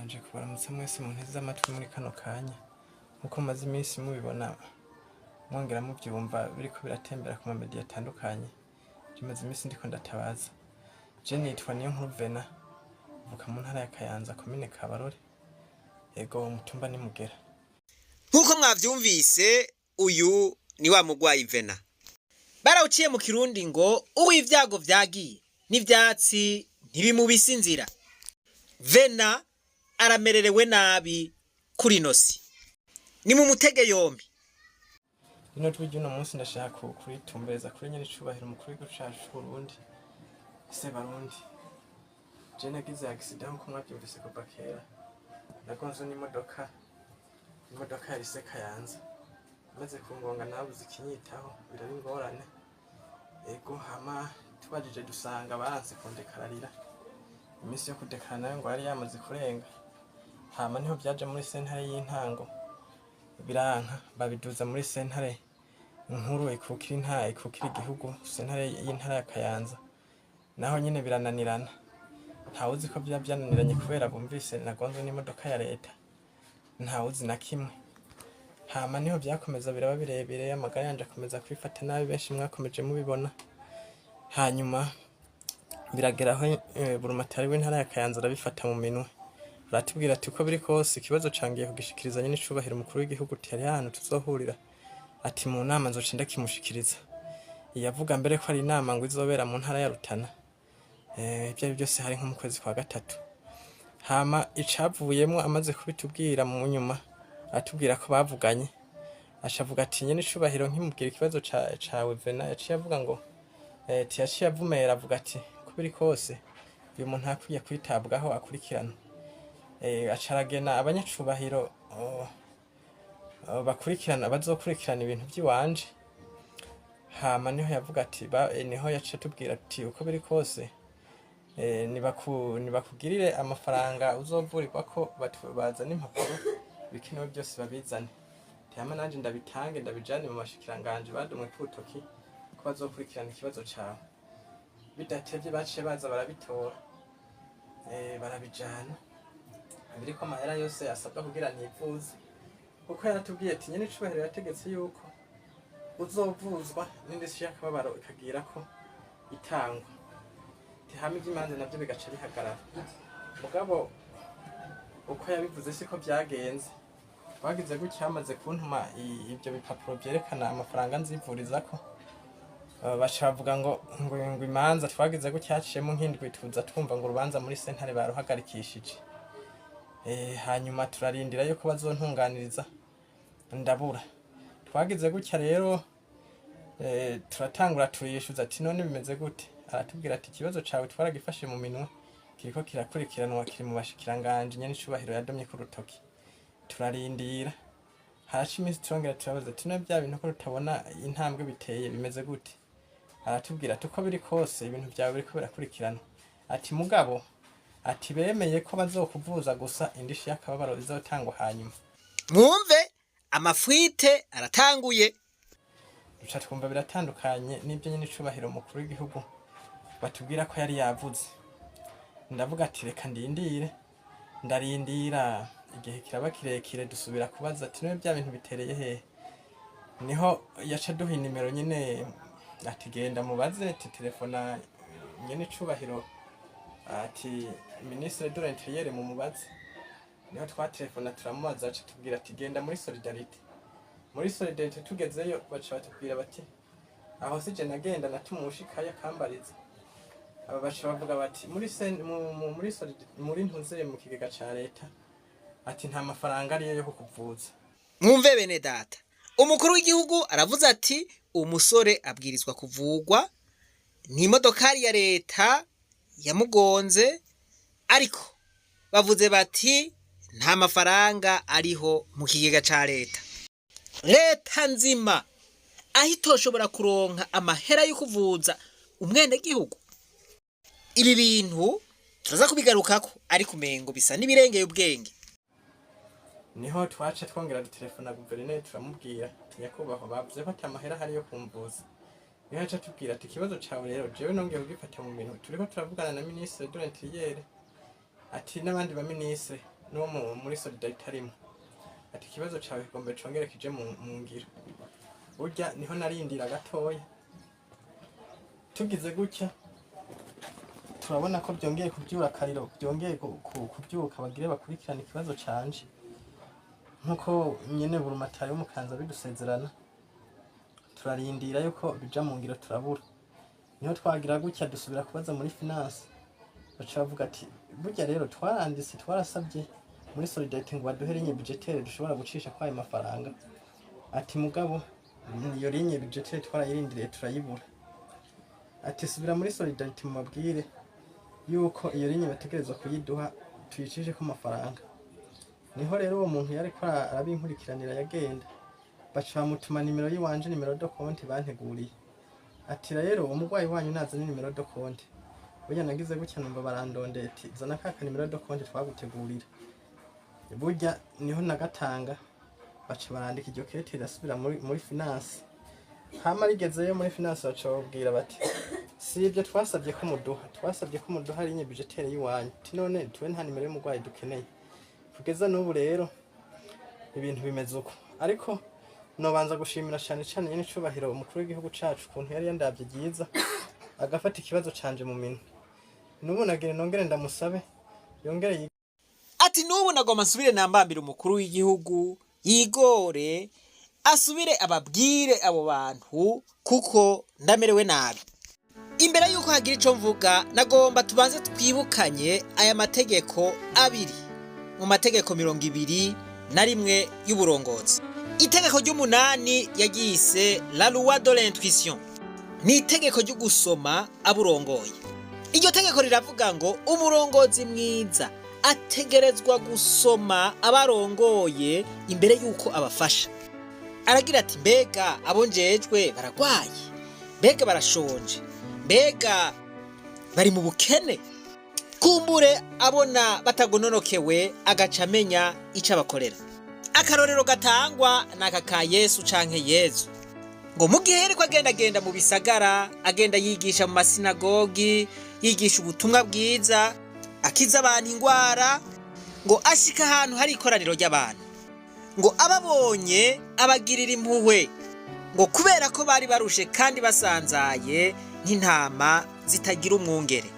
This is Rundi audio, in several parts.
Mbanje kubaramutsa mwese munteze amatwi muri kano kanya. Nkuko mumaze iminsi mubibona, mwongera muvyumva biriko biratembera ku mamediya atandukanye, je maze iminsi ndiko ndatabaza. Je nitwa Niyonkuru Vena, mvuka mu ntara ya Kayanza, komine Kabarore, ego, umutumba ni Mugera. Nk'uko mwavyumvise, uyu ni wa mugwayi Vena. Barawuciye mu Kirundi ngo uw'ivyago vyagiye n'ivyatsi ntibimubisa inzira. Vena aramererewe nabi kuri ino si, ni mu mutege yombi. Rino jwi ry'uno munsi ndashaka kuritumbereza kuri nyenicubahiro umukuru w'igihugu cacu c'Uburundi. Se Barundi, je nagize accident nkuko mwavyumvise kuva kera. Nagonzwe n'imodoka, imodoka ya Lycée Kayanza. Imaze kungonga nabuze ikinyitaho, biraba ingorane. Ego, hama tubajije dusanga baranse kundekararira. Iminsi yo kudekara nayo ngo yari yamaze kurenga. Hama niho vyaja muri sentare y'intango biranka, babiduza muri sentare nkuru ikukira intara, ikukira igihugu, sentare y'intara ya Kayanza. Naho nyene birananirana. Ntawuzi ko vyoba vyananiranye kubera bumvise nagonzwe n'imodoka ya leta, ntawuzi na kimwe. Hama niho vyakomeza biraba birebire, amagara yanje akomeza kwifata nabi, benshi mwakomeje mubibona. Hanyuma biragera aho burumatari w'intara ya Kayanza arabifata mu minwe, aratubwira ati uko biri kose ikibazo cangiye kugishikiriza nyenicubahiro umukuru w'igihugu, ati hariho ahantu tuzohurira, ati mu nama nzoca ndakimushikiriza. Yavuga mbere ko ari inama ngo izobera mu ntara ya Rutana, ivyo ari vyose hari nko mu kwezi kwa gatatu. Hama icavuyemwo, amaze kubitubwira mu nyuma atubwira ko bavuganye, aca avuga ati nyenicubahiro nkimubwira ikibazo cawe Vena, yaciye avuga ngo yaciye avumera avuga ati uko biri kose uyu muntu akwiye kwitabwaho akurikiranwa. Aca aragena abanyacubahiro, oh, oh, bakurikirana, bazokurikirana ibintu vy'iwanje. Hama niho yavuga ati niho yaciye atubwira ati uko biri kose nibakugirire amafaranga uzovurirwako, bazane impapuro, ibikenewe byose babizane. Hama nanje ndabitange ndabijane mu bashikiranganje badumwe k'urutoki ko bazokurikirana ikibazo cawe. Bidatevye baciye baza barabitora, barabijana biriko amahera yose asabwa kugira nivuze, kuko yaratubwiye ati nyene icubahiro yategetse yuko uzovuzwa n'indishyi y'akababaro ikagira ko itangwa, hama ivy'imanza navyo bigaca bihagarara. Mugabo uko yabivuze siko vyagenze. Twagize gutya, bamaze kuntuma ivyo bipapuro vyerekana amafaranga nzivurizako, baca bavuga ngo imanza. Twagize gutya haciyemo nk'indwi, tuza twumva ngo urubanza muri sentare baruhagarikishije. Hanyuma turarindira yuko bazontunganiriza, ndabura. Twagize gutya rero, turatangura turishuza ati none bimeze gute? Aratubwira ati ikibazo cawe twaragifashe mu minwe, kiriko kirakurikiranwa, kiri mu bashikiranganje nyene icubahiro yadomye ku rutoki. Turarindira, haraca iminsi, turongera turabaza ati none bya bintu ko tutabona intambwe biteye, bimeze gute? Aratubwira ati uko biri kose ibintu vyawe biriko birakurikiranwa, ati mugabo ati bemeye ko bazokuvuza gusa, indishi y'akababaro izotangwa hanyuma. Mwumve, amafwite aratanguye. Duca twumva biratandukanye n'ibyo nyene icubahiro umukuru w'igihugu batubwira ko yari yavuze. Ndavuga ati reka ndindire. Ndarindira, igihe kiraba kirekire, dusubira kubaza ati none bya bintu bitereye hehe? Niho yaca duha inimero nyene, ati genda mubaze, ati telefona nyene icubahiro, ati ministre de l'Intérieur mumubaze. Niho twatelefona turamubaza, aca tubwira ati genda muri Solidarité. Muri Solidarité tugezeyo baca batubwira bati aho sije nagenda natumushikayo akambariza. Aba baca bavuga bati muri sen, mu, mu, muri muri ntuze mu kigega ca leta, ati nta mafaranga ariyo yo kukuvuza. Mwumve bene data, umukuru w'igihugu aravuze ati umusore abwirizwa kuvugwa, ni imodokari ya leta yamugonze, ariko bavuze bati nta mafaranga ariho mu kigega ca leta. Leta nzima aho itoshobora kuronka amahera yo kuvuza umwenegihugu? Ibi bintu turaza kubigarukako, ariko umengo bisa n'ibirengeye ubwenge. Niho twaca twongera dutelefona guverineri, turamubwira ati nyakubahwa, bavuze ko ata mahera ahari yo kumvuza. Niho yaca atubwira ati ikibazo cawe rero jewe nongeye kugifata mu minwe, turiko turavugana na ministre de l'Intérieur, ati n'abandi ba ministre. n'uwo muri Solidarité arimo, ati ikibazo cawe kigombe congere kije mu ngiro. Burya niho narindira gatoya, tugize gutya turabona ko byongeye kubyura akariro, byongeye kubyuka, bagire bakurikirana ikibazo canje nkuko nyene burumatari w'umukanza bidusezerana. Turarindira yuko bija mu ngiro, turabura. Niho twagira gutya dusubira kubaza muri finance, baca bavuga ati burya rero twaranditse, twarasabye muri Solidarité ngo baduhe ligne budgétaire dushobora gucisha kwayo mafaranga. Ati mugabo iyo ligne budgétaire twarayirindiriye turayibura. Ati subira muri Solidarité mubabwire yuko iyo ligne bategerezwa kuyiduha tuyicisheko amafaranga. Niho rero uwo muntu yariko arabinkurikiranira yagenda, baca bamutuma nimero yiwanje, numéro de compte banteguriye. Ati rero umurwayi wanyu nazane numéro de compte. Burya nagize gutya numva barandondeye, ati zana ka numéro de compte twagutegurira. Burya niho nagatanga, baca barandika iryo kete, rirasubira muri finance. Hama rigezeyo muri finance, baca bababwira bati si ibyo twasabye ko muduha, twasabye ko muduha ligne budgétaire y'iwanyu. Ati none tuwe nta nimero y'umurwayi dukeneye. Kugeza n'ubu rero ibintu bimeze uko, ariko nobanza gushimira cyane cyane nyene icubahiro umukuru w'igihugu cacu, ukuntu yari yandavye ryiza agafata ikibazo canje mu minwe. N'ubu nagira nongere ndamusabe yongere Ati n'ubu nagomba nsubire nambambire umukuru w'igihugu yigore, asubire ababwire abo bantu kuko ndamerewe nabi. Imbere y'uko hagira ico mvuga, nagomba tubanze twibukanye aya mategeko abiri mu mategeko 21 y'uburongozi. Itegeko ry'umunani yaryise la loi de l'intuition, ni itegeko ryo gusoma aburongoye. Iryo tegeko riravuga ngo umurongozi mwiza ategerezwa gusoma abarongoye imbere y'uko abafasha. Aragira ati mbega abo njejwe baragwaye? Mbega barashonje? Mbega bari mu bukene? Kumbure abona batagononokewe, agaca amenya ico abakorera. Akarorero gatangwa ni aka ka Yesu canke Yezu, ngo mu gihe yariko agendagenda mu bisagara, agenda yigisha mu masinagogi, yigisha ubutumwa bwiza, akiza abantu ingwara, ngo ashika ahantu hari ikoraniro ry'abantu, ngo ababonye abagirira impuhwe, ngo kubera ko bari barushe kandi basanzaye nk'intama zitagira umwungere.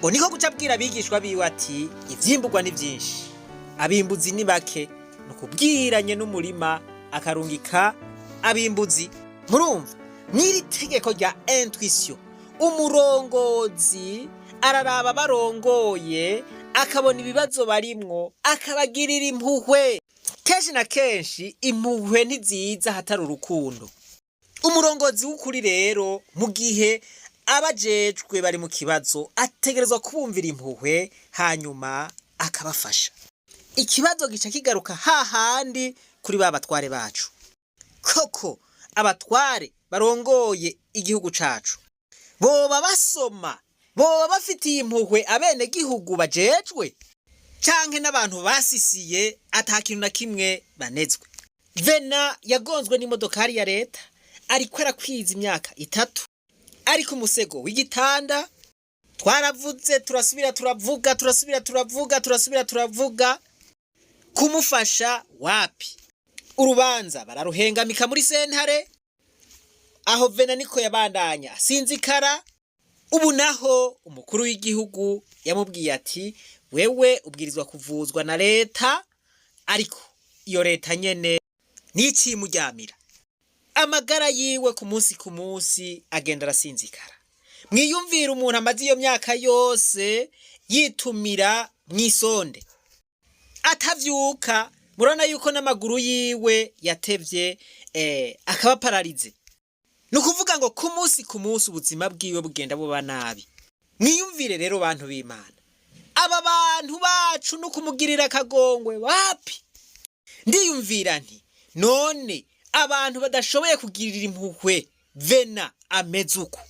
Ngo niko guca abwira abigishwa biwe ati ivyimburwa ni vyinshi, abimbuzi ni bake, ni ukubwiranye n'umurima akarungika abimbuzi. Murumva n'iri tegeko rya intuition, umurongozi araraba barongoye, akabona ibibazo barimwo, akabagirira impuhwe. Kenshi na kenshi impuhwe ntiziza hatari urukundo. Umurongozi w'ukuri rero, mu gihe abajejwe bari mu kibazo, ategerezwa kubumvira impuhwe hanyuma akabafasha. Ikibazo gica kigaruka hahandi kuri ba batware bacu. Koko abatware barongoye igihugu cacu boba basoma, boba bafitiye impuhwe abenegihugu bajejwe, canke n'abantu basisiye ata kintu na kimwe banezwe? Vena yagonzwe n'imodokari ya leta, ariko arakwiza imyaka 3 ariko umusego w'igitanda. Twaravuze, turasubira turavuga, turasubira turavuga, turasubira turavuga, kumufasha wapi? Urubanza bararuhengamika muri sentare. Aho Vena niko yabandanya asinzikara. Ubu naho umukuru w'igihugu yamubwiye ati wewe ubwirizwa kuvuzwa na leta, ariko iyo leta nyene nicimuryamira. Amagara yiwe ku munsi ku munsi agenda arasinzikara. Mwiyumvira umuntu amaze iyo myaka yose yitumira mw'isonde atavyuka. Murabona yuko n'amaguru yiwe yatevye akaba paralysé. Ni ukuvuga ngo ku munsi ku munsi ubuzima bwiwe bugenda buba nabi. Mwiyumvire rero, bantu b'Imana, aba bantu bacu no kumugirira akagongwe wapi? Ndiyumvira nti none abantu badashoboye kugirira impuhwe Vena ameze uku,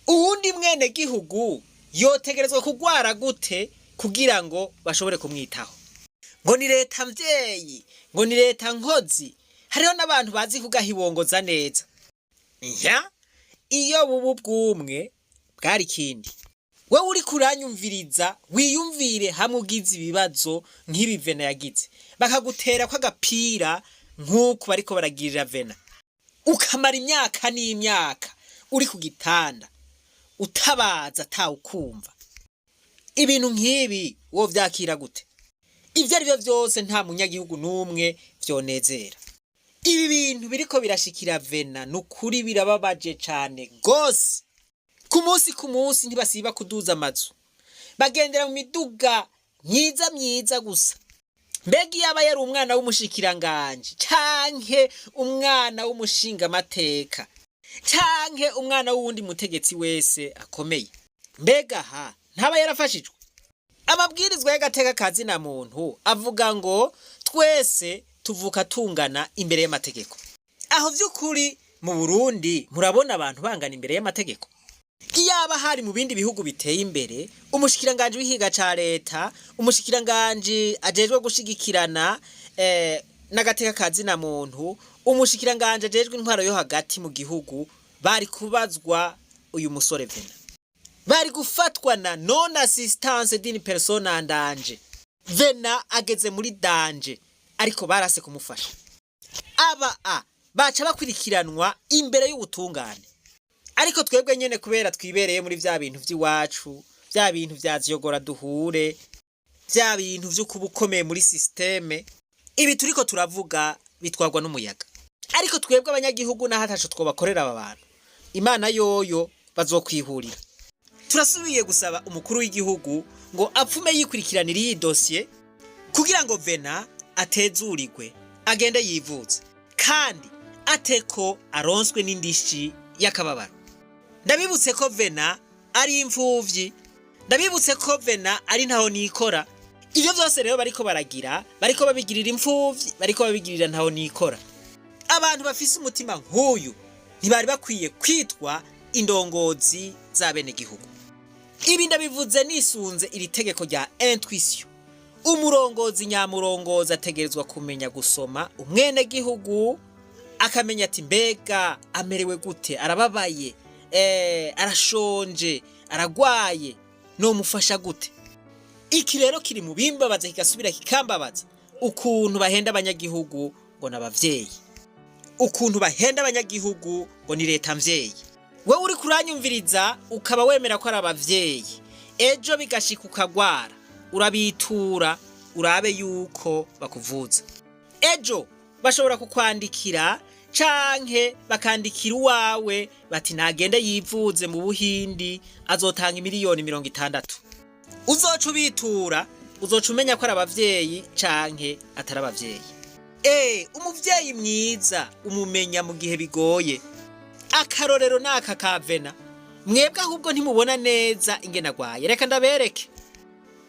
uwundi mwene gihugu yotegerezwa kugwara gute kugira ngo bashobore kumwitaho? Ngo ni leta mvyeyi, ngo ni leta nkozi. Hariho n'abantu bazi kugahibongoza neza. Nya iyo bubu bw'umwe bwari ikindi. Wewe uriko uranyumviriza, wiyumvire hamwe ugize ibibazo nk'ibi Vena yagize, bakagutera ko agapira nk'uku bariko baragirira Vena, ukamara imyaka n'imyaka uri ku gitanda utabaza atawukumva. Ibintu nk'ibi wo vyakira gute? Ivyo ari vyo vyose, nta munyagihugu n'umwe vyonezera. Ibi bintu biriko birashikira Vena ni ukuri birababaje cane gose. Ku munsi ku munsi ntibasiba kuduza amazu, bagendera mu miduga myiza myiza gusa. Mbega iyo aba yari umwana w'umushikiranganji canke umwana w'umushingamateka canke umwana w'uwundi mutegetsi wese akomeye, mbega aha ntaba yarafashijwe? Amabwirizwa y'agateka ka zina muntu avuga ngo twese tuvuka tungana imbere y'amategeko. Aho vy'ukuri mu Burundi murabona abantu bangana imbere y'amategeko? Iyaba hari mu bindi bihugu biteye imbere, umushikiranganji w'ikiga ca leta, umushikiranganji ajejwe gushigikirana n'agateka ka zina muntu, umushikiranganji ajejwe intwaro yo hagati mu gihugu, bari kubazwa uyu musore Vena. Bari gufatwa na non assistance d'une personne en danger. Vena ageze muri danger, ariko barase kumufasha. Aba a baca bakurikiranwa imbere y'ubutungane. Ariko twebwe nyene, kubera twibereye muri vya bintu vy'iwacu, vya bintu vya ziyogora duhure, vya bintu vyo kuba ukomeye muri système, ibi turiko turavuga bitwarwa n'umuyaga. Ariko twebwe abanyagihugu, naho ataco twobakorera aba bantu, Imana yoyo bazokwihurira. Turasubiye gusaba umukuru w'igihugu ngo apfume yikurikiranira iyi dosiye kugira ngo Vena atezurirwe, agende yivuze, kandi ateko aronswe n'indishi y'akababaro. Ndabibutse ko Vena ari imfuvyi, ndabibutse ko Vena ari ntaho nikora. Ivyo vyose rero bariko baragira, bariko babigirira imfuvyi, bariko babigirira ntaho nikora. Abantu bafise umutima nk'uyu ntibari bakwiye kwitwa indongozi z'abenegihugu. Ibi ndabivuze nisunze iri tegeko rya intuition. Umurongozi nyamurongozi ategerezwa kumenya gusoma umwenegihugu, akamenya ati: mbega amerewe gute? Arababaye, arashonje, aragwaye, nomufasha gute? Iki rero kiri mu bimbabaza, kigasubira kikambabaza, ukuntu bahenda abanyagihugu ngo n'abavyeyi, ukuntu bahenda abanyagihugu ngo ni leta mvyeyi. Wewe uri kuranyumviriza ukaba wemera ko ari abavyeyi, ejo bigashika ukagwara, urabitura urabe yuko bakuvuza. Ejo bashobora kukwandikira canke bakandikira uwawe bati: nagende yivuze mu Buhindi, azotanga miliyoni 60. Uzoca ubitura, uzoca umenya ko ari abavyeyi canke atari abavyeyi. Umuvyeyi mwiza umumenya mu gihe bigoye. Akarorero naka ka Vena. Mwebwe ahubwo ntimubona neza ingene agwaye. Reka ndabereke,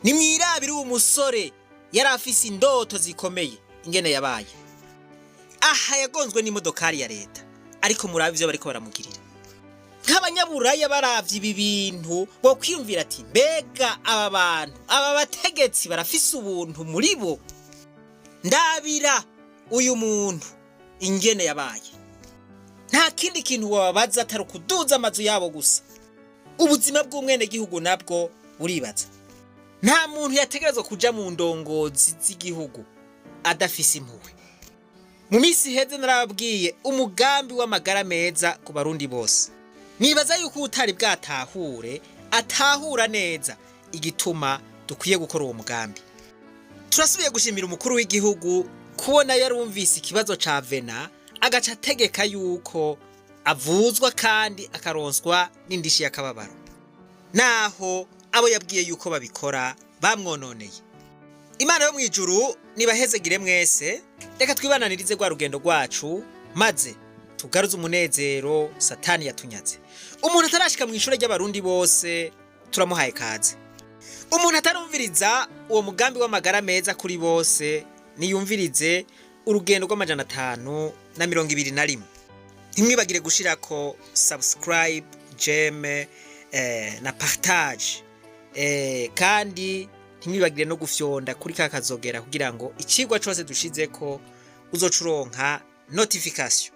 nimwirabire uwo musore yari afise indoto zikomeye ingene yabaye. Aha yagonzwe n'imodokari ya leta, ariko murabe ivyo bariko baramugirira. Nk'abanyaburaya baravye ibi bintu bo kwiyumvira ati: mbega aba bantu, aba bategetsi barafise ubuntu muri bo? Ndabira uyu muntu ingene yabaye. Nta kindi kintu wababaza atari ukuduza amazu yabo gusa. Ubuzima bw'umwenegihugu nabwo buribaza. Nta muntu yategerezwa kuja mu ndongozi z'igihugu adafise impuhwe. Mu minsi iheze narababwiye umugambi w'amagara meza ku Barundi bose. Nibaza yuko utari bwatahure atahura neza igituma dukwiye gukora uwo mugambi. Turasubiye gushimira umukuru w'igihugu kubona yarumvise ikibazo ca Vena, agaca ategeka yuko avuzwa kandi akaronswa n'indishi y'akababaro, naho abo yabwiye yuko babikora bamwononeye. Imana yo mu ijuru nibahezegire mwese. Reka twibananirize rwa rugendo rwacu, maze tugaruze umunezero Satani yatunyaze. Umuntu atarashika mu ishure ry'Abarundi bose, turamuhaye kaze. Umuntu atarumviriza uwo mugambi w'amagara meza kuri bose, niyumvirize urugendo rw'amajana 521. Ntimwibagire gushirako subscribe, j'aime na partage, kandi ntimwibagire no gufyonda kuri ka kazogera kugira ngo icigwa cose dushizeko uzoca uronka notification.